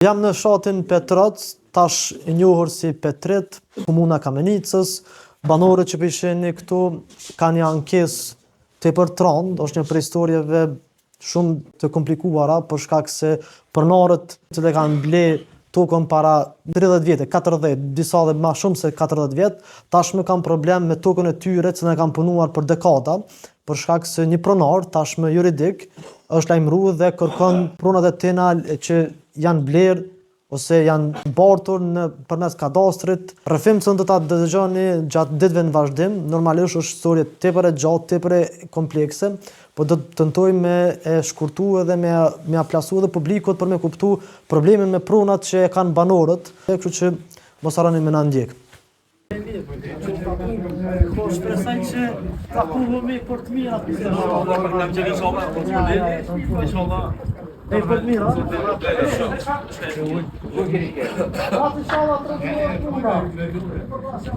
Jam në fshatin Petroc, tash i njohur si Petrit, komuna e Kamenicës. Banorët që po i shihni këtu kanë një ankesë tepër të rëndë, është një prej historieve shumë të komplikuara për shkak se pronarët që e kanë ble tokën para 30 vjetë, 40, disa dhe ma shumë se 40 vjet, tashmë kanë problem me tokën e tyre që e kanë punuar për dekada, për shkak se një pronar tashmë juridik është lajmëruar dhe kërkon pronat e tina që janë blerë ose janë bartur në përmes kadastrit. Rrëfim që do ta dëgjoni gjatë ditëve në vazhdim, normalisht është histori tepër e gjatë, tepër e komplekse, po do të tentojmë me e shkurtu edhe me me ja plasu edhe publikut për me kuptu problemin me pronat që e kanë banorët, kështu që mos harroni me na ndjek. Po shpresoj që takohemi për të mira. Inshallah. E për të mira. Atë inshallah të rregullohet puna.